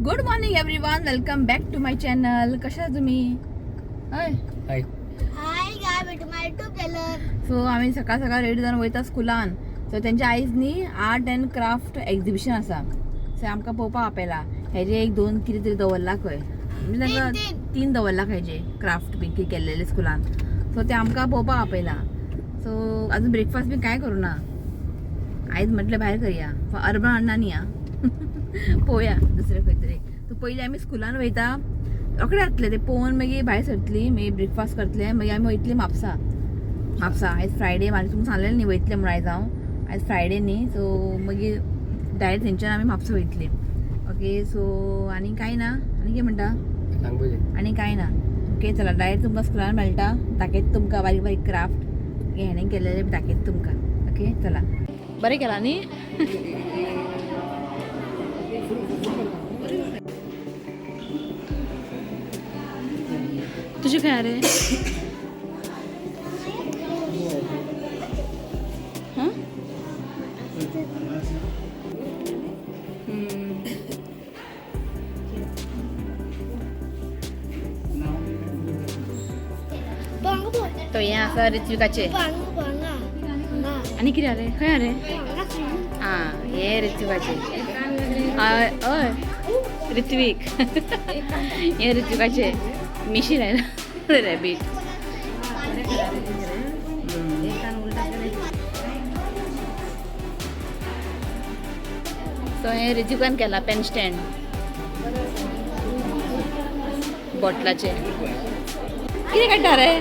Good morning everyone, welcome back to my channel. कशा तुम्ही? हय. हाय. हाय गाय, बेटू my YouTube channel. सो आमी सकाळ सकाळ रेडी जावन वयता स्कुलान. सो तेंच्या आयज न्ही आर्ट अँड क्राफ्ट एक्झिबिशन आसा. सो आमकां पळोवपाक आपयला. हेजे एक दोन कितें तरी दवरला खंय, म्हणजे तांकां तीन, तीन दवरला खंय हेजे क्राफ्ट बीन कितें केल्लेले स्कुलान. सो ते आमकां पळोवपाक आपयला. सो अजून ब्रेकफास्ट बी कांय करूं ना. आयज म्हटलें भायर करया, अर्बन अण्णा न्ही आं, पळोवया दुसरें खंय तरी. सो पयलीं आमी स्कुलान वयता, रोखडे जातले ते पळोवन मागीर भायर सरतली, मागीर ब्रेकफास्ट करतले, मागीर आमी वयतली म्हापसा. म्हापसा आयज फ्रायडे, म्हाका तुमकां सांगलेलें न्ही वयतले म्हणून. आयज हांव, आयज फ्रायडे न्ही, सो मागीर डायरेक्ट थंयच्यान आमी म्हापसा वयतली. ओके, सो आनी कांय ना. आनी कितें म्हणटा? सांगपाचें आनी कांय ना. ओके, चला डायरेक्ट तुमकां स्कुलान मेळटा. दाखयता तुमकां बारीक बारीक क्राफ्ट हेणें केलेलें दाखयता तुमकां. ओके, चला. बरें केलां न्ही? तुजें खंय रे? हां. पांग तो हें आसा ऋत्विकाचें. पांग पांगा हांगा. आनी कितें रे? खंय रे? हांगा. आं, हे ऋत्विकाचें. हय हय, ऋत्वीक, हे ऋत्विकाचें मिशी लायला रॅबीट. सो हें ऋत्विकान केला पेन स्टँड बॉटलाचें. कितें काडटा रे?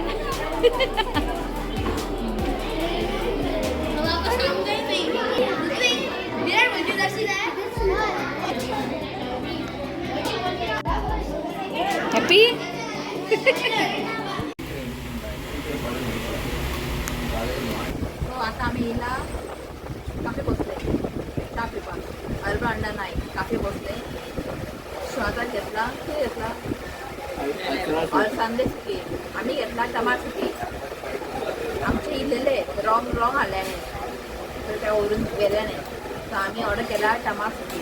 हॅपी. सो आता आमी येयला काफे बसले च्या पिवपाक. अर्बन अण्णा नाही, काफे बसले. श्वासा घेतला, कितें घेतला? अळसांदे सुकी. आमी घेतला टमाट सुकी. आमचे इल्लेले रॉंग रॉंग हाडल्याने तर ते व्हरून गेल्याने. सो आमी ऑर्डर केला टमाट सुकी.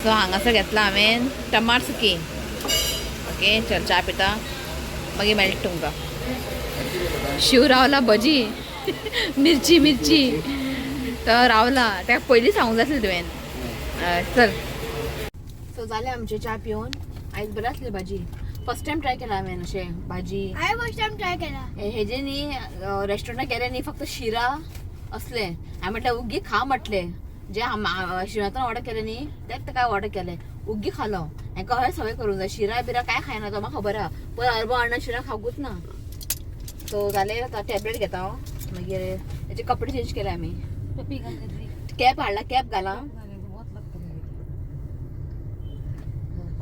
सो हांगासर घेतला हांवें टमाट सुकी. ओके, चल च्या पिता, मागीर मेळटा तुमकां. शिव रावला भजी मिरची मिरची तर रावला. ताका पयलीं सांगूंक जाय आसलें तुवें. चल, सो जालें आमचें च्या पिवन. आयज बरें आसली भाजी. फर्स्ट टायम ट्राय केला हांवें अशें भाजी. हांवें फर्स्ट टायम ट्राय केला. हेजे न्ही रेस्टॉरंटात गेले न्ही, फक्त शिरा असले. हांवें म्हटलें उग्गी खा म्हटलें. जे शिरांतल्यान ऑर्डर केलें न्ही तेच ताका ऑर्डर केलें, उग्गी खालो. हेका हय सवय करूंक जाय. शिरा बिरा काय खायना तो, म्हाका खबर आहा. पण अर्बन अण्णा शिरा खावकूच ना. सो जालें, आतां टॅबलेट घेता हांव. मागीर हेचे कपडे चेंज केले आमी. कॅप हाडला, कॅप घाला.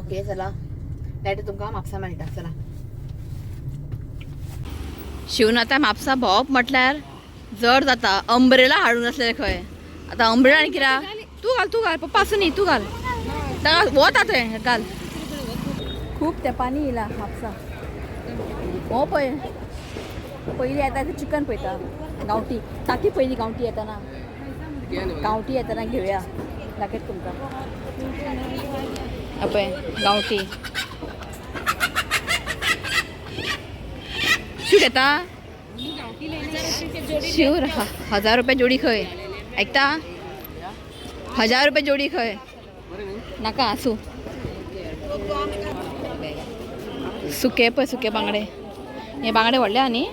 ओके, चला डायरेक्ट तुमकां म्हापसा मेळटा. चला शिवन आतां म्हापसा भोंवप म्हटल्यार जड जाता. अंब्रेला हाडून आसलें खंय. आतां अंब्रेला आनी कित्याक? तूं घाल, तूं घाल. पप्पा आसूं न्ही, तूं घाल. ताका वत आतां थंय घाल. खूब तेंपांनी येयला म्हापसा. हो पळय, पयलीं येता ते चिकन पळयता. गांवठी ताकी पयलीं गांवठी येताना, गांवठी येताना घेवया. दाखयता तुमकां. पळय गांवठी शिव घेता. शिव 1000 रुपया जोडी खंय. आयकता? 1000 रुपया जोडी खंय. नाका, आसूं. सुके पळय, सुके बांगडे. हे बांगडे व्हडले आहा न्ही.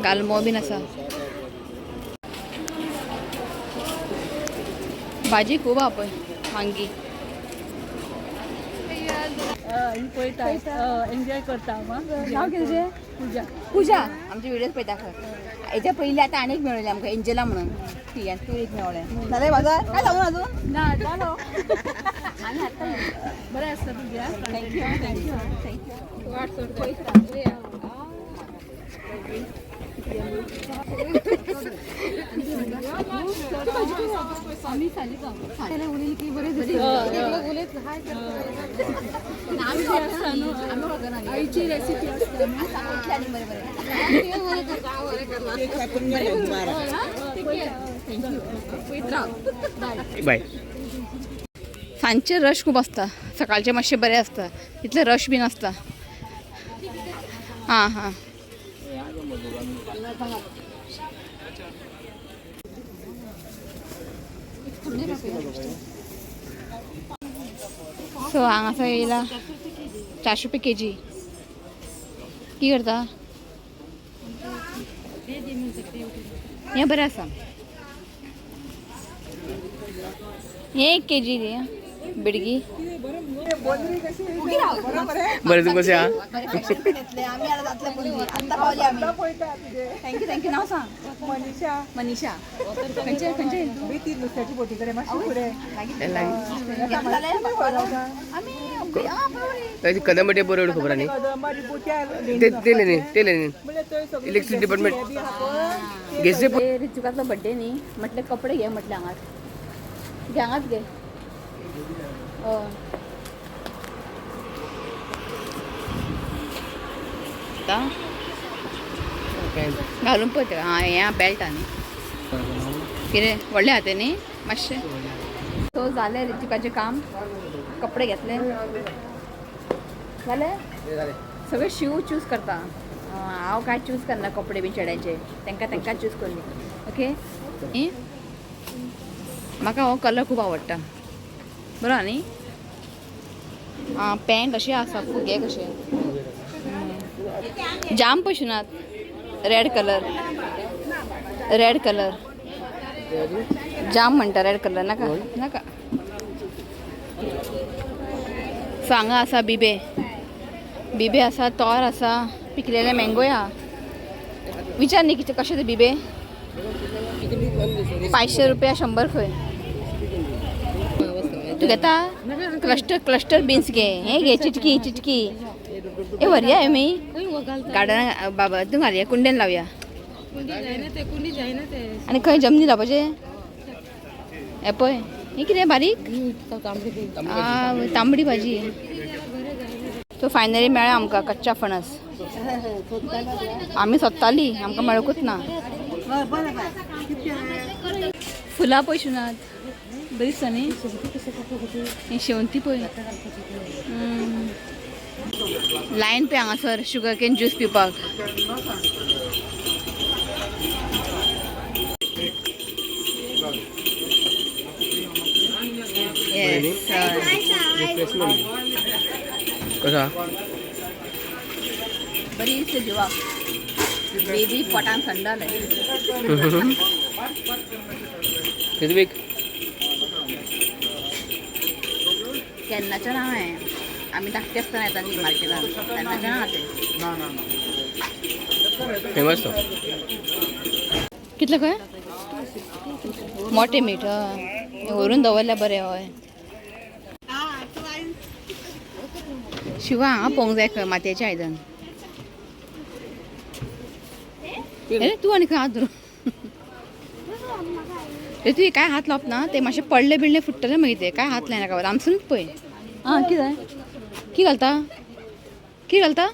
गालमो बीन आसा. भाजी खूब आहा पळय, वांगी. पळयता, एन्जॉय करता. नांव कितें तुजें? पूजा. पूजा आमचे व्हिडियोज पळयता खंय. हेच्या पयलीं आतां आनी एक मेळ्ळें आमकां, एंजला म्हणून. ती आनी तूं एक मेळ्ळें. जालें बाजार? काय सांगून अजून ना, जालो. आनी हाडटा. बरें आसता तुज्या. Thank you, thank you, thank you. वाट सोड. आमी आईची रेसिपी असते. बाय. सांजचे रश खूब आसता, सकाळचे मातशें बरें आसता, तितलें रश बी नासता. हां हां सो हांगासर येयला 400 रुपया केजी. की करता हें बरें आसा. हें 1 केजी दी बिडगी. बरें तूं कशें आहा? Thank you thank you. नांव सांग. मनीषा. मनीषा. खंयचे खंयचे? ती नुस्त्याची बोटी कडेन मातशी फुडें. ताची कदंबटे बरोबर खबर न्ही. कदंबाची बोटी. ते ते न्ही ते न्ही म्हणल्यार थंय सगळी इलेक्ट्रिक डिपार्टमेंट घेसे. ऋतुकाचो बड्डे न्ही, म्हटलें कपडे घे म्हटलें हांगाच घे, हांगाच घे. हय आतां घालून पळयता. आं हें बेल्ट आहा न्ही, कितें व्हडलें आहा तें न्ही मातशें. सो जालें ऋतिकाचें काम, कपडे घेतले जालें सगळे. शिव चूज करता, हांव कांय चूज करना कपडे बी चेड्यांचे, तांकां तांकां चूज करून. ओके, म्हाका हो कलर खूब आवडटा. बरो न्ही? आं पॅन्ट अशें आसा फुगे कशें जाम पयशे नात. रेड कलर, रेड कलर जाम म्हणटा. रेड कलर नाका नाका. सो हांगा आसा बिबे, बिबे आसा, तोर आसा, पिकलेले मँगोय आहा. विचार न्ही कितें कशें ते बिबे? 500 रुपया 100 खंय. तूं घेता? क्लस्टर क्लस्टर बिन्स घे, हें घे चिटकी चिटकी. ए व्हरया आमी गार्डनाक बाबा, तूं घालया कुंडेन लावया. आनी खंय जमनी लावपाचें? हें पळय ही कितें बारीक तांबडी भाजी. सो फायनली मेळ्ळा आमकां कच्चा फणस. आमी सोदताली, आमकां मेळकूच ना. फुलां पयशे नात, बरी दिसता न्ही ही शेवंती पळय. लायन पळय हांगासर शुगर can juice पिवपाक. येस. रिफ्रेशमेंट कसो आहा? बरी दिसता जिवाक, बेबी पोटान थंड जालें. ऋत्विक केन्नाच्यान हांवें आमी धाकटे आसतना येता न्ही मार्केटान, तेन्नाच्यान आहा तें. फेमस तो. कितले खंय मोठे मीठ हय व्हरून दवरल्यार बरें. हय शिवा हांगा पळोवंक जाय खंय मातयेचें आयदन. अरे तूं आनी खंय हात धरून रे, तुवें काय हात लावप ना, ते मातशें पडले बिडले फुट्टले मागीर ते. काय हात लायनाका, लांबसूनच पळय. आं कितें की घालता, की घालता?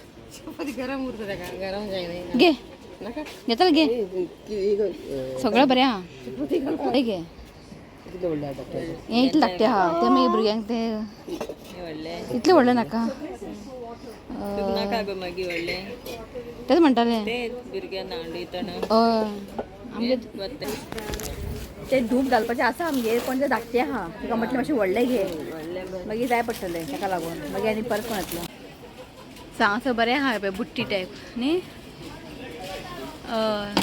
घे घेतले घे, सगळें बरें आहा. हे घे, हें इतलें धाकटें आहा तें मागीर भुरग्यांक तें इतलें व्हडलें नाका. तेच म्हणटालें हय आमगे ते धूप घालपाचें आसा आमगेर, पण ते धाकटें आहा. तुका म्हटलें मातशें व्हडलें घे, मागीर जाय पडटलें ताका लागून, मागीर आनी परत कोण येतलो. सो हांगासर बरें आहा पळय बुट्टी टायप न्ही. हय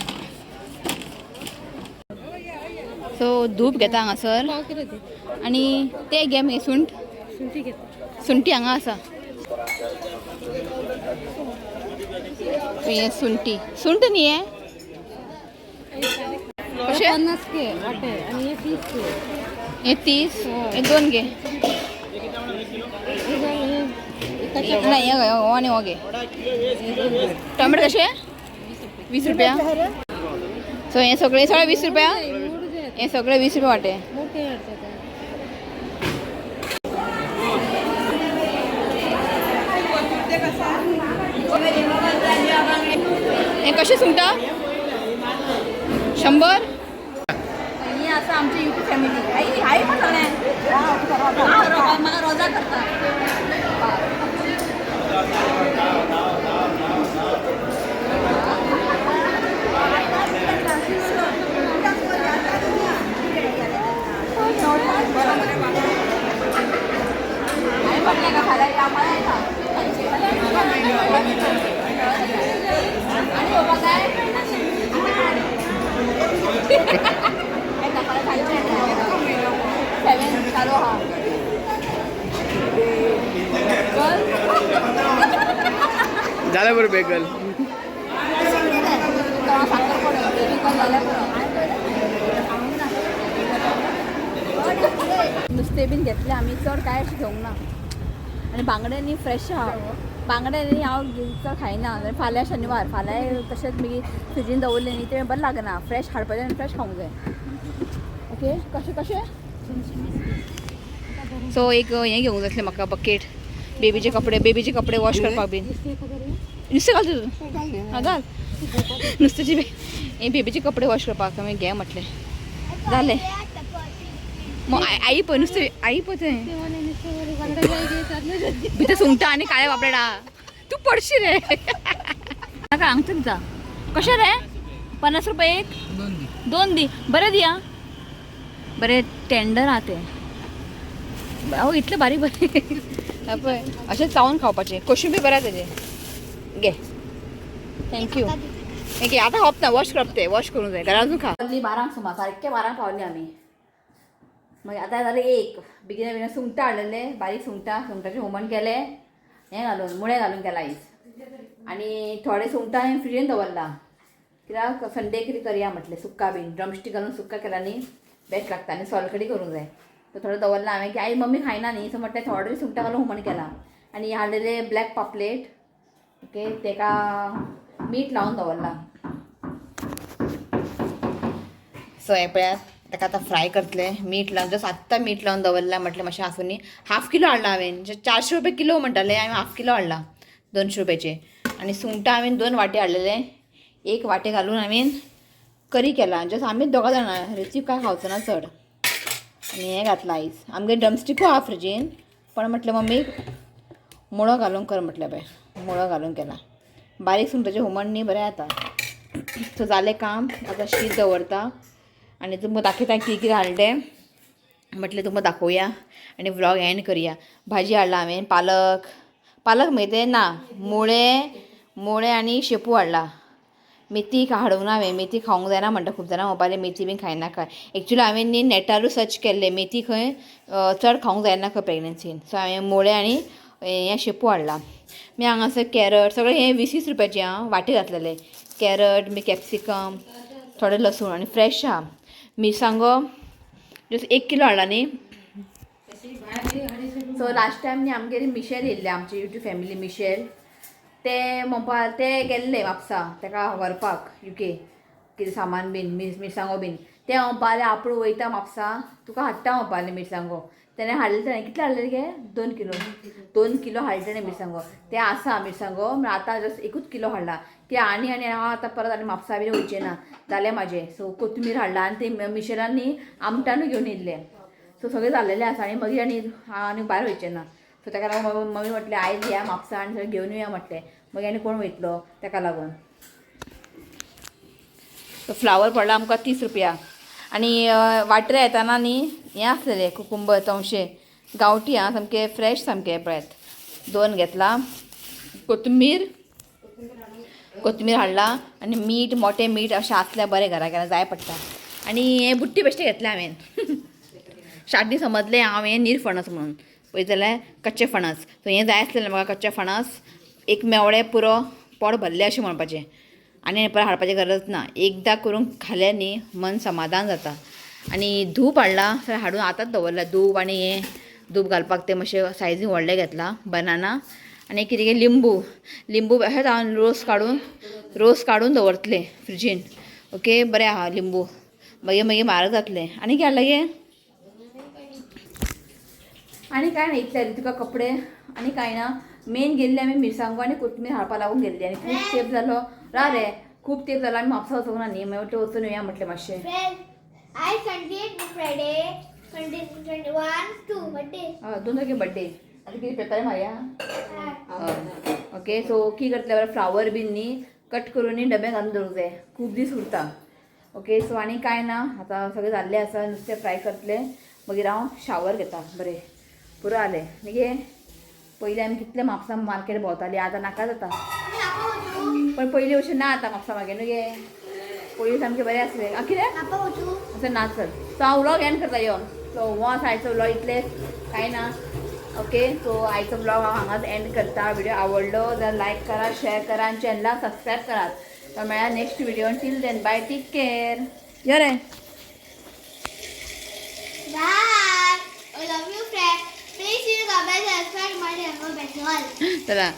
सो धूप घेता हांगासर आनी ते घे मागीर सुंठ, सुंठी हांगा आसा. हें सुंठी, सुंठ न्ही हें कशें? 50 के वाटे आणि हे 30 के. हे 30, हे 2 घे. नाही हे हो आनी हो घे. टोमॅटो कशे? 20 रुपया. सो हे सगळे सगळे 20 रुपया, हे सगळे 20 रुपया वाटे. मोठे हाडटा. हे कशे सुंगटां? 100. ही आसा आमची युट्यूब फॅमिली. आई आई पण सगळें म्हाका रोजा करता. हांवें म्हटलें का फाल्यां या मला येता आनी येवपा जाय येता फाल्यां सांजचें 7 चालू आहा. चल जालें बरें बेगल. साखर पडो बेबी कॉल जाल्यार पुरो. नुस्तें बीन घेतलें आमी, चड कांय अशें घेवंक ना. आनी बांगडे न्ही फ्रेश आहा. बांगडे न्ही हांव चड खायना. फाल्यां शनिवार, फाल्यां तशेंच मागीर फ्रिजीन दवरलें न्ही तें बरें लागना. फ्रेश हाडपाचें आनी फ्रेश खावंक जाय. ओके कशें कशें सो एक हें घेवंक जाय आसलें म्हाका बकेट. बेबीचे कपडे, बेबीचे कपडे वॉश करपाक बीन. नुस्तें घालता तूं? हां घाल नुस्त्याची. हे बेबीचे कपडे वॉश करपाक हांवें घे म्हटलें. जालें मग आई पळय नुस्तें आई पळय तें भितर सुंगटां आनी काळे बापडेडा. तूं पडशी रे. नाका हांगचे दिता. कशें रे? 50 रुपये एक? दोन दी. बरें दिया. बरें टेंडर आहा तें. अहो इतलें बारीक बरें पळय अशें चावून खावपाचें. कोशिंबीर बरें तेजें. घे. Thank you. घे आतां खावप ना, वॉश करप तें. वॉश करूंक जाय. घरा वचून खा. 12 सुमार सारकें 12 पावली आमी. मागीर आतां जालें 1. बेगीन बेगीन सुंगटां हाडलेले, बारीक सुंगटां. सुंगटाचें हुमण केलें, हें घालून मुळे घालून केलां आयज. आनी थोडे सुंगटां हांवें फ्रिजीन दवरलां कित्याक संडे कितें करया म्हटलें. सुक्का बीन ड्रमस्टीक घालून सुक्का केला न्ही बेस्ट लागता. आनी सोलकडी करूंक जाय. सो थोडें दवरलां हांवें की आई मम्मी खायना न्ही, सो म्हटलें थोडे सुंगटां घालून हुमण केलां. आनी हाडलेले ब्लॅक पापलेट. ओके तेका मीठ लावन दवरलां. सो हें पळयात ताका आतां फ्राय करतलें. मीठ लावन जस्ट आत्तां मीठ लावन दवरलां. म्हटलें मातशें आसूं. हाफ किलो हाडला हांवें. 400 रुपये किलो म्हणटाले, हांवें हाफ किलो हाडला 200 रुपयाचे. आनी सुंगटां हांवें 2 वाटे हाडलेले. 1 वाटे घालून हांवें करी केला. जस्ट आमी दोगां जाणां, रितीक काय खावचो ना चड. आनी हें घातलां आयज. आमगेर ड्रमस्टिकूय आहा फ्रिजीन, पण म्हटलें मम्मीक मुळो घालून कर म्हटलें. पळय मुळो घालून केला. बारीक सुंगटाचें हुमण न्ही बरें जाता. सो जालें काम. आतां शीत दवरता आनी तुमकां दाखयता कितें कितें हाडलें तें. म्हटलें तुमकां दाखोवया आनी व्लॉग एंड करया. भाजी हाडला हांवें पालक, पालक मागीर तें ना, मुळे मुळे आनी शेपू हाडला. मेथी हाडूंक ना हांवें. मेथी खावंक जायना म्हणटा खूब जाणां. म्हणपाक लागलीं मेथी बीन खायनाका. एक्चुली हांवें न्ही नेटारूय सर्च केल्लें मेथी खंय चड खावंक जायना खंय प्रेगनन्सीन. सो हांवें मुळे आनी हें शेपू हाडला. मागीर हांगासर कॅरट सगळें हें 20 रुपयाचें आं वाटे घातलेलें. कॅरट मागीर कॅप्सिकम, थोडें लसूण आनी फ्रेश आहा. मिरसांगो जस्ट 1 किलो हाडला न्ही. सो लास्ट टायम न्ही आमगेर मिशेल येयल्लें, आमचे युट्यूब फॅमिली मिशेल. ते म्हणपा ते गेल्ले म्हापसा ताका व्हरपाक युके कितें सामान बीन मिरसांगो बीन. ते म्हणपा लागले आपूण वयता म्हापसा तुका हाडटा म्हणपा लागले मिरसांगो. तेणें हाडले. तेणें कितले हाडले गे? 2 किलो. 2 किलो हाडले तेणें मिरसांगो. ते आसा मिरसांगो. म्हळ्यार आतां जस्ट 1 किलो हाडला. ते आनी आनी हांव आतां परत आनी म्हापसा बीन वयचें ना जालें म्हाजें. सो कोथमीर हाडला आनी ते मिशेलान न्ही आमटानूय घेवन येयल्ले. सो सगळें जाल्लेलें आसा. आनी मागीर आनी हांव आनी भायर वयचें ना. सो ताका लागून मम्मी म्हटलें आयज या म्हापसा आनी सगळें घेवन येया म्हटलें. मागीर आनी कोण वयतलो ताका लागून. सो फ्लावर पडला आमकां 30 रुपया. आनी वाटरे येताना न्ही हें आसलेलें कुकुंबर तवशें गांवठी आं सामकें फ्रेश सामकें. पळयात 2 घेतला. कोथमीर कोथमीर हाडला आनी मीठ मोटें मीठ अशें आसल्यार बरें घरा केन्ना जाय पडटा. आनी हें बुट्टी बेश्टें घेतलें हांवें. स्टार्टींग समजलें हांव हें नीर फणस म्हणून, पळयत जाल्यार कच्चें फणस. सो हें जाय आसलेलें म्हाका कच्चें फणस. एक मेवळें पुरो पोट भरलें अशें म्हणपाचें. आनी परत हाडपाची गरज ना. एकदां करून खालें न्ही मन समाधान जाता. आनी धूप हाडला, सगळें हाडून आतांच दवरलां. धूप आनी हें धूप घालपाक तें मातशें सायजीन व्हडलें घेतलां. बनाना आनी कितें कितें लिंबू, लिंबू अशेंच हांव रोस काडून दवरतलें फ्रिजीन. ओके बरें आहा लिंबू. मागीर मागीर म्हारग जातलें. आनी कितें हाडलें गे? आनी कांय ना इतलें तुका कपडे आनी कांय ना. मेन गेल्ले आमी मिरसांगो आनी कोथमीर हाडपा लागून गेल्ली. आनी खूब तेंप जालो रा रे, खूब तेंप जालो आमी म्हापसा वचूंक ना न्ही. मागीर वचून येवया म्हटलें मातशें. आयज 28 फ्रायडे, 21 2 बड्डे. दोन तारखे बड्डे. आतां कितें पेपर मारया. ओके, सो की करतले बरें, फ्लावर बीन न्ही कट करून न्ही डब्यान घालून दवरूंक जाय, खूब दीस उरता. ओके, सो आनी कांय ना, आतां सगळें जाल्लें आसा. नुस्तें फ्राय करतलें, मागीर हांव शावर घेता. बरें, पुरो जालें मागीर. पयलीं आमी कितले म्हापसा मार्केट भोंवतालीं, आतां नाका जाता. पण पयलीं अशें ना आतां म्हापसा मागीर न्हू गे. पयलीं सामकें बरें आसलें. आं, कितें असं ना. चल, सो हांव व्लॉग एंड करता यो. सो हो आसा आयचो व्लॉग, इतलें कांय ना. ओके, सो आयचो व्लॉग हांव हांगाच एंड करता. व्हिडिओ आवडलो जाल्यार लायक करा, शेअर करा आनी चॅनलाक सबस्क्रायब करात. तर मेळ्ळा next video. Till then, bye, take care. यो रे. Bye. I love you, friend. Please you comment, subscribe my channel. चला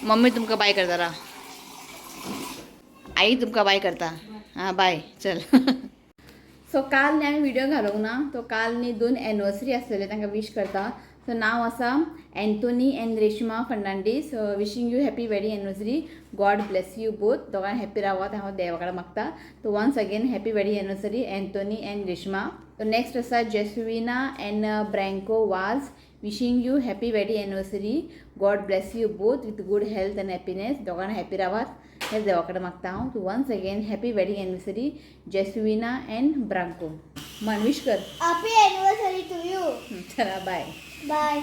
मम्मी, तुमकां बाय करता रा. आई तुमकां बाय करता. हां, बाय. चल. सो काल न्ही हांवें व्हिडिओ घालूंक ना. तो काल न्ही दोन एनिवर्सरी आसलेले, तांकां विश करता. सो नांव आसा Anthony and Reshma Fernandes. Wishing you happy wedding anniversary. God bless you both. दोगांय हॅपी रावात, हांव देवा कडेन मागता. So once again, happy wedding anniversary, Anthony and Reshma. So next आसा Jesuina and Branco Vaz. Wishing you happy wedding anniversary. God bless you both with good health and happiness. दोगांय happy रावात हें देवा कडेन मागता हांव. Once again, happy wedding anniversary, Jesuina and Branco. मन विश कर. Happy anniversary to you. चला, बाय. बाय.